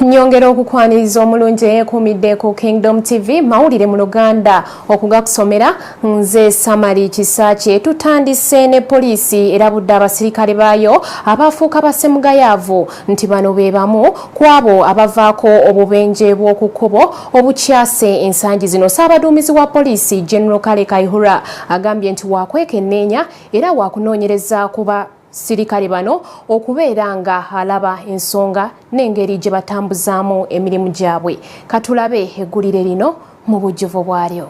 Nyongera okukwaniriza omulungi eyeekuumidde ku Kingdom TV, mawulire mu Luganda okugakusomera nze Samali Kisaakye. Tutandise ne poliisi erabudde abasirikale baayo abafuuka basemugayaavu nti bano be bamu ku abo abavaako obubenje bw'oku kkubo obukyase ensangi zino. Ssaabaduumizi wa poliisi General Kale Kayihura agambye nti wakwekenneenya era wakunoonyereza kuba sirikale bano okubeera nga alaba ensonga n'engeri gye batambuzaamu emirimu gyabwe. Katulabe eggulire lino mu bujjuvu bwalyo.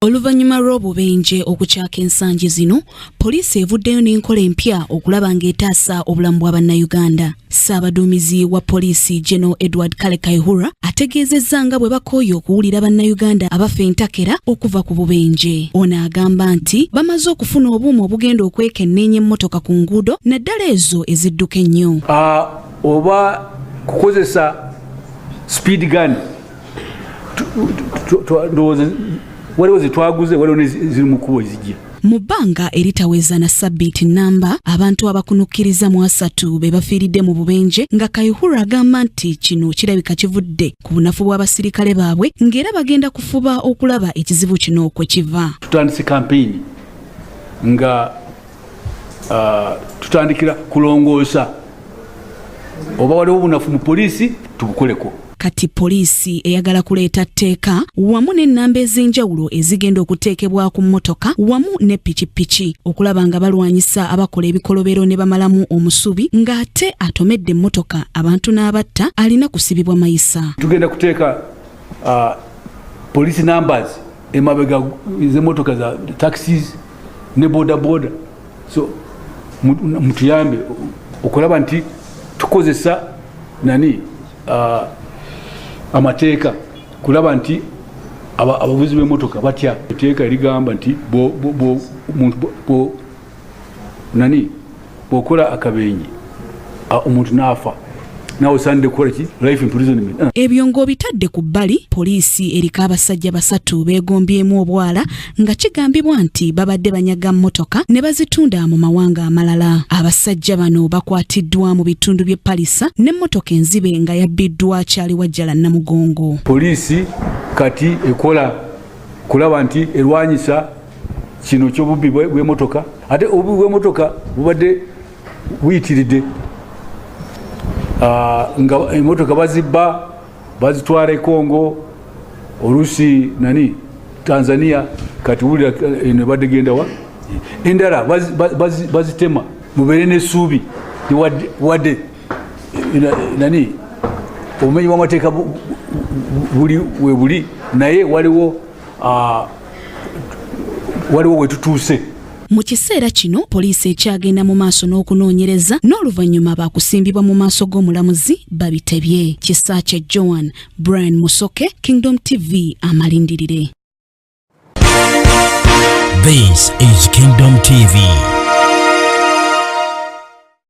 Oluvannyuma lw'obubenje okukyaka ensangi zino, poliisi evuddeyo n'enkola empya okulaba ng'etaasa obulamu bwa Bannayuganda. Ssaabaduumizi wa poliisi General Edward Kale Kayihura ategeezezza nga bwe bakooye okuwulira Bannayuganda abafa entakera okuva ku bubenje. Ono agamba nti bamaze okufuna obuuma obugenda okwekenneenya emmotoka ku nguudo, naddala ezo ezidduka ennyo. Oba kukozesa speed gun, ndowooza waliwo zetwaguze, waliwo neziri mu kkubo ezijja. Mu bbanga eritaweza na sabbiiti nnamba, abantu abakunukkiriza mu 30 be bafiiridde mu bubenje, nga Kayihura agamba nti kino kirabika kivudde ku bunafu bw'abasirikale baabwe, ng'era bagenda kufuba okulaba ekizibu kino kwe kiva. Tutandise kampeyini nga tutandikira kulongoosa oba waliwo obunafu mu poliisi, tubukoleko. Kati poliisi eyagala kuleeta tteeka wamu n'ennamba ez'enjawulo ezigenda okuteekebwa ku mmotoka wamu ne pikipiki okulaba nga balwanyisa abakola ebikolobero ne bamalamu omusubi, ng'ate atomedde emmotoka abantu n'abatta alina kusibibwa mayisa. Tugenda kuteeka police numbers emabega z'emmotoka za taxis ne boda boda, so mutuyambe okulaba nti tukozesa nani amateeka kulaba nti abavuzi b'emmotoka batya etteeka erigamba nti muntu nani bw'okola akabenje omuntu n'afa, nawe osaanidde kukola ki? Life imprisonment. Ebyo ng'obitadde ku bbali, poliisi eriko abasajja basatu beegombyemu obwala nga kigambibwa nti babadde banyaga mmotoka ne bazitunda mu mawanga amalala. Abasajja bano bakwatiddwa mu bitundu by'e Palisa n'emmotoka enzibe nga yabbiddwa Kyaliwajjala Namugongo. Poliisi kati ekola kulaba nti erwanyisa kino ky'obubbi bw'emmotoka, ate obubbi bw'emmotoka bubadde buyitiridde nga emotoka bazibba bazitwala e Congo, oluusi nani Tanzania. Kati wulira eno ebadde gendawa, endala bazitema. Mubeere n'essuubi wadde nani obumenyi bw'amateeka buli webuli, naye waliwo wetutuuse. Mu kiseera kino poliisi ekyagenda mu maaso n'okunoonyereza, n'oluvannyuma baakusimbibwa mu maaso g'omulamuzi babitebye. Kisaakye Joan, Brian Musoke, Kingdom TV, amalindirire. This is Kingdom TV.